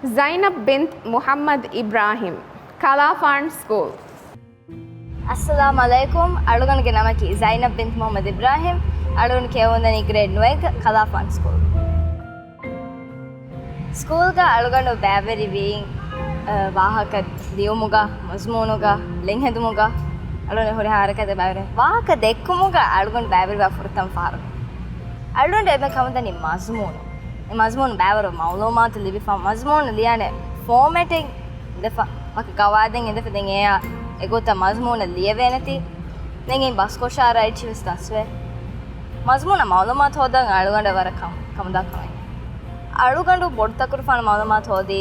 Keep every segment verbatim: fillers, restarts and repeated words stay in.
ޒައިނަބް ބިންތް މުޙައްމަދު އިބްރާހިމް، ކަލާފާން ސްކޫލް. އައްސަލާމު ޢަލައިކުމް. އަޅުގަނޑުގެ ނަމަކީ ޒައިނަބް ބިންތް މުޙައްމަދު އިބްރާހިމް. އަޅުގަނޑު ކިޔަވަންދަނީ ގްރޭޑް ނުވައެއްގަ ކަލާފާން ސްކޫލް. ސްކޫލްގަ އަޅުގަނޑު ބައިވެރިވީ، އަ، ވާހަކަ ލިޔުމުގަ، މަޒުމޫނުގަ، ޅެންހެދުމުގަ، އަޅުގަނޑު ހުރިހާ ހަރަކާތެއް ބައިވެރި. ވާހަކަ ދެއްކުމުގަ އަޅުގަނޑު ބައިވެރިވާ ފުރަތަމަ ފަހަރު. އަޅުގަނޑު އެންމެ ކަމުދަނީ މަޒުމޫނު. އެ މަޒުމޫނު ބައިވަރު މަޢުލޫމާތު ލިބިފަ، މަޒުމޫނު ލިޔާނެ ފޯމެޓެއް ދެފަ، ވަކި ގަވާއިދެއް އިނދެފަ، ދެން އެއާ އެގޮތަށް މަޒުމޫނަށް ލިޔެވޭނެތީ، ދެން އެއިން ބަސްކޮށާ ރައިޓިވެސް ދަސްވޭ. މަޒުމޫނަށް މަޢުލޫމާތު ހޯދަން އަޅުގަނޑަށް ވަރަށް ކަމު، ކަމުދާ ކަމެއް. އަޅުގަނޑު ބޮޑުތަކުރުފާނު މަޢުލޫމާތު ހޯދީ،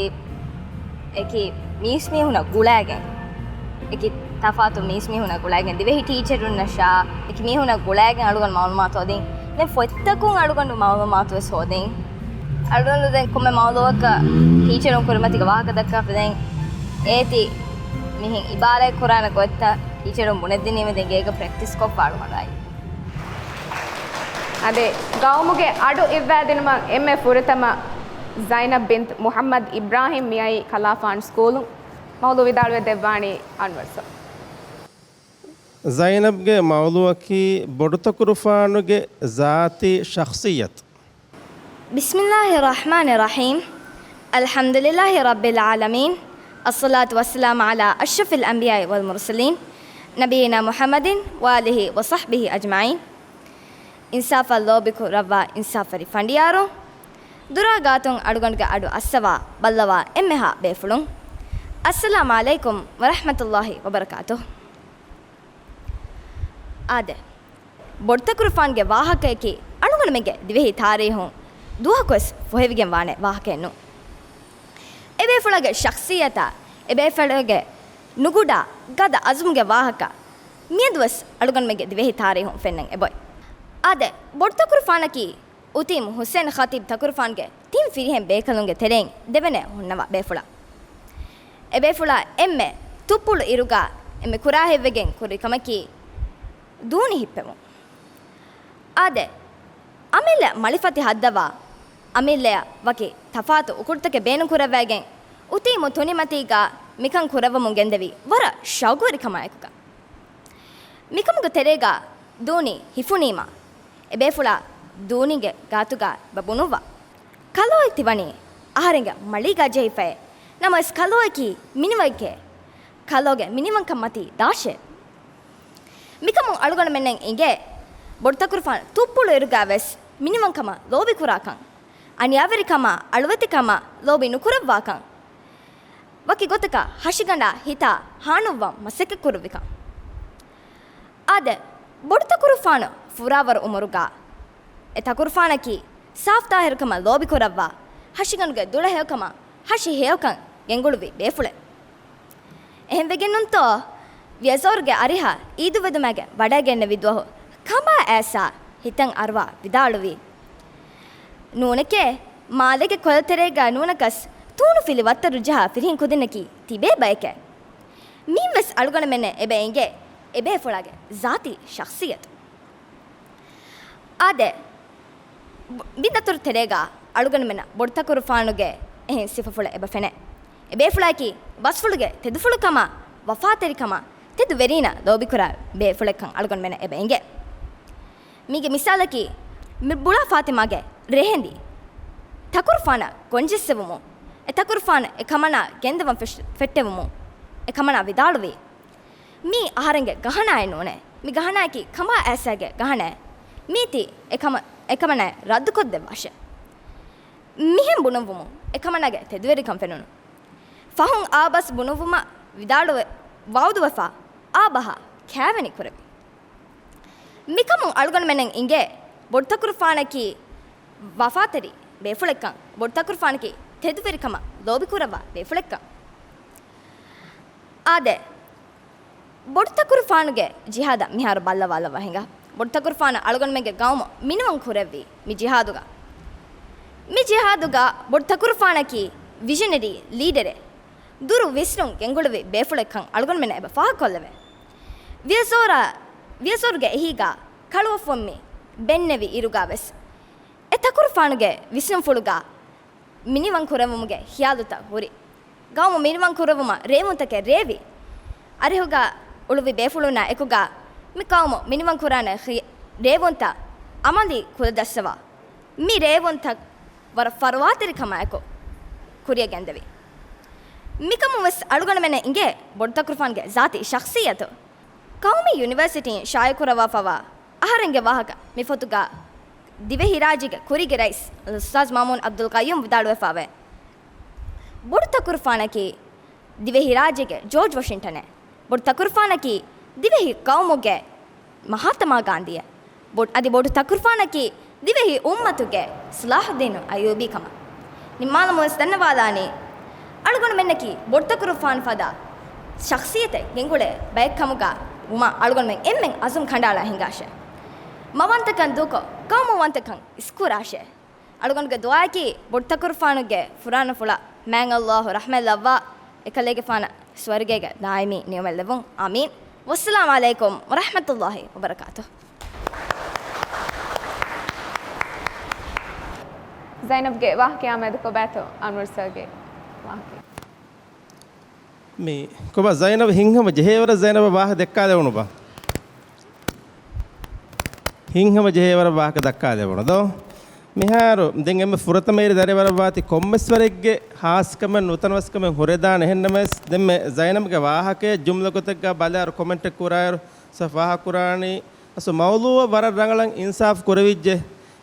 އެކި މީސްމީހުނަށް ގުޅައިގެން، އެކި ތަފާތު މީސްމީހުނަށް ގުޅައިގެން، ދިވެހި ޓީޗަރުންނަށާ، އެކި މީހުނަށް ގުޅައިގެން އަޅުގަނޑު މަޢުލޫމާތު ހޯދިން. ދެން ފޮތްތަކުން އަޅުގަނޑު މަޢުލޫމާތު ވެސް ހޯދިން. އަޅުގަނޑު ދެން ކޮންމެ މައުޟޫޢަކަށް ޓީޗަރުން ކުރިމަތީގަ ވާހަކަ ދައްކާފަ، ދެން އޭތި މިހެން އިބާރާތް ކުރާނެ ގޮތްތައް ޓީޗަރުން ބުނެދިނީމަ، ދެން ގޭގަ ޕްރެކްޓިސް ކޮށްފަ އަޅުގަނޑާއި. އާދެ، ގައުމުގެ އަޑު އިއްވައިދިނުމަށް އެންމެ ފުރަތަމަ ޒައިނަބް ބިންތް މުޙައްމަދު އިބްރާހިމް މިއައީ ކަލާފާން ސްކޫލުން. މައުޟޫޢު ވިދާޅުވެ ދެއްވާނީ އަންވަރު ސަރު. ޒައިނަބްގެ މައުޟޫޢަކީ ބޮޑުތަކުރުފާނުގެ ޒާތީ ޝަޚްޞިއްޔަތު. بسم الله الرحمن الرحيم. الحمد لله رب العالمين. الصلاة والسلام على أشرف الأنبياء والمرسلين، نبينا محمد وآله وصحبه أجمعين. އިންސާފަށް ލޯބިކުރައްވާ އިންސާފުވެރި ފަނޑިޔާރު، ދުރާ ގާތުން އަޅުގަނޑުގެ އަޑު އައްސަވާ ބައްލަވާ އެންމެހާ ބޭފުޅުން، އައްސަލާމު ޢަލައިކުމް ވަރަޙްމަތުﷲ ވަބަރަކާތުހު. އާދެ، ބޮޑުތަކުރުފާނުގެ ވާހަކަޔަކީ އަޅުގަނޑުމެންގެ ދިވެހި ތާރީހުން ދުވަހަކުވެސް ފޮހެވިގެން ވާނެ ވާހަކައެއް ނޫން. އެބޭފުޅާގެ ޝަޚްޞިއްޔަތާ، އެބޭފުޅާގެ ނުގުޑާ ގަދަ އަޒުމުގެ ވާހަކަ މިއަދުވެސް އަޅުގަނޑުމެންގެ ދިވެހި ތާރީހުން ފެންނަން އެބައޮތް. އާދެ، ބޮޑުތަކުރުފާނަކީ އުތީމު ޙުސެން ޚަތީބް ތަކުރުފާނުގެ ތިން ފިރިހެން ބޭކަލުންގެ ތެރެއިން ދެވަނަ ހުންނަވާ ބޭފުޅާ. އެބޭފުޅާ އެންމެ ތުއްޕުޅު އިރުގަ އެންމެ ކުރާހިތްވެގެން ކުރި ކަމަކީ ދޫނި ހިއްޕެވުން. އާދެ، އަމިއްލަ މަޅިފަތި ހައްދަވާ، އަމިއްލަޔަށް ވަކި ތަފާތު އުކުޅުތަކެއް ބޭނުންކުރައްވައިގެން، އުތީމު ތުނިމަތީގަ މިކަން ކުރައްވަމުން ގެންދެވީ ވަރަށް ޝައުގުވެރިކަމާއެކުގަ. މިކަމުގެ ތެރޭގަ ދޫނި ހިފުނީމަ، އެބޭފުޅާ ދޫނިގެ ގާތުގަ ބަ ބުނުއްވާ. ކަލޯއެއް ތިވަނީ އަހަރެންގެ މަޅީގަ ޖެހިފައޭ، ނަމަވެސް ކަލޯއަކީ މިނިވަންކޭ. ކަލޯގެ މިނިވަންކަން މަތީ ދާށޭ. މިކަމުން އަޅުގަނޑުމެންނަށް އިނގޭ، ބޮޑުތަކުރުފާނު ތުއްޕުޅު އިރުގަ ވެސް މިނިވަންކަމަށް ލޯބިކުރާކަން، އަނިޔާވެރިކަމާ، އަޅުވެތިކަމާ ލޯބި ނުކުރައްވާކަން، ވަކި ގޮތަކަށް ހަށިގަނޑާ ހިތާ ހާނުއްވަން މަސައްކަތްކުރެއްވިކަން. އާދެ، ބޮޑުތަކުރުފާނު ފުރާވަރު އުމުރުގަ އެ ތަކުރުފާނަކީ ސާފްތާހިރުކަމަށް ލޯބިކުރައްވާ، ހަށިގަނޑުގެ ދުޅަހެޔޮކަމާ ހަށި ހެޔޮކަން ގެންގުޅުއްވި ބޭފުޅެއް. އެހެންވެގެންނުންތޯ، ވިޔަޒޯރުގެ އަރިހަށް އީދު ވެދުމާގެ ވަޑައިގެންނެވި ދުވަހު ކަނބާ އައިސްއާ ހިތަށް އަރުވާ ވިދާޅުވީ، ނޫނެކޭ، މާލޭގެ ކޮލަތެރޭގަ ނޫނަކަސް ތޫނުފިލި ވައްތަރު ޖަހާ ފިރިހެން ކުދިންނަކީ ތިބޭ ބައެކޭ. މިއިން ވެސް އަޅުގަނޑުމެންނަށް އެބަ އެނގޭ އެބޭފުޅާގެ ޒާތީ ޝަޚްޞިއްޔަތު. އާދެ، ބިން ދަތުރު ތެރޭގަ އަޅުގަނޑުމެންނަށް ބޮޑުތަކުރުފާނުގެ އެހެން ސިފަފުޅެއް އެބަ ފެނޭ. އެބޭފުޅާއަކީ ބަސްފުޅުގެ ތެދުފުޅުކަމާ، ވަފާތެރިކަމާ، ތެދު ވެރީންނަށް ލޯބިކުރާ ބޭފުޅެއްކަން އަޅުގަނޑުމެންނަށް އެބަ އެނގޭ. މީގެ މިސާލަކީ، މި ބުޅާ ފާތިމާގެ ރޭހެނދި ތަކުރުފާނަށް ގޮންޖެއްސެވުމުން، އެ ތަކުރުފާނު އެ ކަމަނާ ގެންދަވަން ފެށް-، ފެއްޓެވުމުން، އެ ކަމަނާ ވިދާޅުވީ، މީ އަހަރެންގެ ގަހަނާއެއް ނޫނޭ. މި ގަހަނާއަކީ ކަނބާ އައިސްއާގެ ގަހަނާއެއް. މީތި އެކަމަ-، އެކަމަނާއެއް ރައްދުކޮށްދެއްވާށޭ. މިހެން ބުނުއްވުމުން އެކަމަނާގެ ތެދުވެރިކަން ފެނުނު. ފަހުން އާ ބަސް ބުނުއްވުމަށް ވިދާޅުވެ ވައުދުވެފަ އާ ބަހަށް ކާވެނި ކުރެވި. މިކަމުން އަޅުގަނޑުމެންނަށް އިނގޭ ބޮޑުތަކުރުފާނަކީ ވަފާތެރި ބޭފުޅެއްކަން، ބޮޑުތަކުރުފާނަކީ ތެދުވެރިކަމަށް ލޯބިކުރައްވާ ބޭފުޅެއްކަން. އާދެ، ބޮޑުތަކުރުފާނުގެ ޖިހާދަށް މިހާރު ބައްލަވާލައްވާ ހިނގާ. ބޮޑުތަކުރުފާނަށް އަޅުގަނޑުމެންގެ ގައުމު މިނިވަން ކުރެއްވީ މި ޖިހާދުގަ. މި ޖިހާދުގަ ބޮޑުތަކުރުފާނަކީ ވިޝަނަރީ ލީޑަރެއް، ދުރު ވިސްނުން ގެންގުޅުއްވި ބޭފުޅެއްކަން އަޅުގަނޑުމެންނަށް އެބަ ފާހަގަކޮށްލެވޭ. ވިޔަޒޯރާ، ވިޔަޒޯރުގެ އެހީގަ ކަޅުއޮށްފުންމި ބެންނެވި އިރުގަ ވެސް އެ ތަކުރުފާނުގެ ވިސްނުންފުޅުގަ މިނިވަން ކުރެވުމުގެ ޚިޔާލުތައް ހުރި. ގައުމު މިނިވަން ކުރެވުމަށް ރޭވުންތަކެއް ރޭވި. އަރިހުގަ އުޅުއްވި ބޭފުޅުންނާ އެކުގަ މި ގައުމު މިނިވަން ކުރާނެ ޚި-، ރޭވުންތައް އަމަލީ ކުރި ދައްސަވާ. މި ރޭވުންތައް ވަރަށް ފަރުވާތެރިކަމާއެކު ކުރިއަށް ގެންދެވި. މިކަމުން ވެސް އަޅުގަނޑުމެންނަށް އިނގޭ ބޮޑުތަކުރުފާނުގެ ޒާތީ ޝަޚްޞިއްޔަތު. ޤައުމީ ޔުނިވަރސިޓީން ޝާއިޢުކުރައްވާފައިވާ އަހަރެންގެ ވާހަކަ މި ފޮތުގަ ދިވެހިރާއްޖޭގެ ކުރީގެ ރައީސް އަލްއުސްތާޛް މާމޫން އަބްދުލް ޤައްޔޫމް ވިދާޅުވެފައިވޭ. ބޮޑުތަކުރުފާނަކީ ދިވެހިރާއްޖޭގެ ޖޯޖް ވޮޝިންޓަނޭ. ބޮޑުތަކުރުފާނަކީ ދިވެހި ޤައުމުގެ މަހާތަމާ ގާންދީއޭ. ބޮޑު-، އަދި ބޮޑު ތަކުރުފާނަކީ ދިވެހި އުއްމަތުގެ ޞަލާޙުއްދީނު އައްޔޫބީ ކަމަށް. ނިންމާލަމުން ވެސް ދަންނަވާލާނީ، އަޅުގަނޑުމެންނަކީ ބޮޑު ތަކުރުފާނު ފަދަ ޝަޚްޞިއްޔަތެއް ގެންގުޅޭ ބައެއް ކަމުގަ ވުމަށް އަޅުގަނޑުމެން އެންމެން އަޒުމް ކަނޑައަޅާ ހިނގާށޭ. މަވަންތަކަން ދޫކޮށް، ޤައުމުވަންތަކަން އިސްކުރާށޭ. އަޅުގަނޑުގެ ދުޢާއަކީ ބޮޑުތަކުރުފާނުގެ ފުރާނަފުޅަށް މާތް ﷲ ރަޙްމަތް ލައްވާ، އެކަލޭގެފާނަށް ސުވަރުގޭގެ ދާއިމީ ނިޢުމަތް ލެއްވުން. އާމީން. ވައްސަލާމް ޢަލައިކުމް ވަރަޙްމަތުﷲ ވަބަރަކާތުހު. ޒައިނަބްގެ ވާހަކަޔާ މެދުކޮށް ބައިތޯ އަންވަރު ސަރގެ ވާހަކަ. މި ކޮބާ ޒައިނަބް ހިތްހަމަ ޖެހޭވަރަށް ޒައިނަބަށް ވާހަކަ ދައްކާލެވުނުބާ؟ ހިތްހަމަ ޖެހޭވަރަށް ވާހަކަ ދައްކާލެވުނު ދޯ؟ މިހާރު ދެން އެންމެ ފުރަތަމަ އެރި ދަރިވަރަށްވާތީ ކޮންމެސް ވަރެއްގެ ހާސްކަމެއް ނުތަނަވަސްކަމެއް ހުރެދާނެ. އެހެންނަމަވެސް ދެންމެ ޒައިނަބްގެ ވާހަކަޔަށް ޖުމްލަ ގޮތެއްގަ ބަލާއިރު ކޮމެންޓެއް ކުރާއިރު ސަ ފާހަގަކުރާނީ އަސް މައުޟޫޢަށް ވަރަށް ރަނގަޅަށް އިންސާފު ކުރެވިއްޖެ.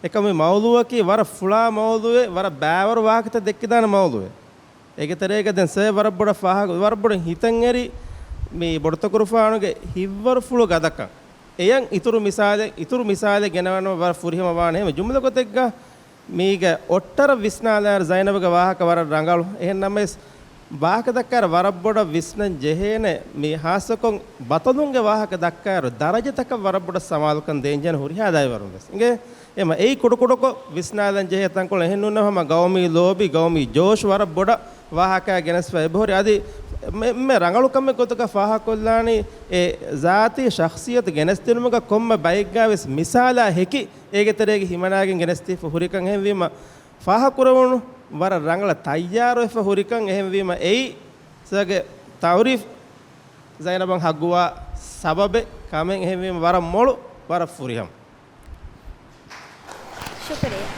އެކަމު މި މައުޟޫޢަކީ ވަރަށް ފުޅާ މައުޟޫޢެއް، ވަރަށް ބައިވަރު ވާހަކަތައް ދެއްކިދާނެ މައުޟޫޢެއް. އޭގެ ތެރޭގަ ދެން ސަބަބެއް ވަރަށް ބޮޑަށް ފާހަގަ، ވަރަށް ބޮޑަށް ހިތަށް އެރި މި ބޮޑުތަކުރުފާނުގެ ހިތްވަރުފުޅު ގަދަކަން. އެޔަށް އިތުރު މިސާލެއް، އިތުރު މިސާލެއް ގެނަވަން ވަރަށް ފުރިހަމަ ވާނެ. އެހެން ޖުމްލަ ގޮތެއްގަ މީގަ އޮއްޓަރަށް ވިސްނާލާއިރު ޒައިނަބުގެ ވާހަކަ ވަރަށް ރަނގަޅު. އެހެން ނަމަވެސް ވާހަކަ ދައްކާއިރު ވަރަށް ބޮޑަށް ވިސްނަން ޖެހޭނެ މި ހާއްސަކޮށް ބަޠަލުންގެ ވާހަކަ ދައްކާއިރު ދަރަޖަތަކަށް ވަރަށް ބޮޑަށް ސަމާލުކަން ދޭންޖެހޭނެ ހުރިހާ ދަރިވަރުން ވެސް. އިނގޭ؟ އެމަ އެއީ ކުޑަކުޑަކޮށް ވިސްނާލަން ޖެހޭ ތަންކޮޅެއް. އެހެން ނޫން ހަމަ ގައުމީ ލޯބި، ގައުމީ ޖޯޝް ވަރަށް ބޮޑަށް ވާހަކަ ގެނެސްފަ އެބަހުރި. އަދި މެ، މެ ރަނގަޅުކަމެއް ގޮތުގަ ފާހަގަކޮށްލާނީ އެ ޒާތީ ޝަޚްޞިއްޔަތު ގެނެސްދިނުމުގަ ކޮންމެ ބައެއްގަ ވެސް މިސާލާ ހެކި އޭގެ ތެރޭގަ ހިމަނާގެން ގެނެސްދީފަ ހުރިކަން. އެހެންވީމަ ފާހަގަކުރެވުނު ވަރަށް ރަނގަޅަށް ތައްޔާރުވެފަ ހުރިކަން. އެހެންވީމަ އެއީ ސަރގެ ތައުރީފް ޒައިނަބަށް ހައްގުވާ ސަބަބެއް ކަމެއް. އެހެންވީމަ ވަރަށް މޮޅު، ވަރަށް ފުރިހަމަ. ޝުކުރިއްޔާ.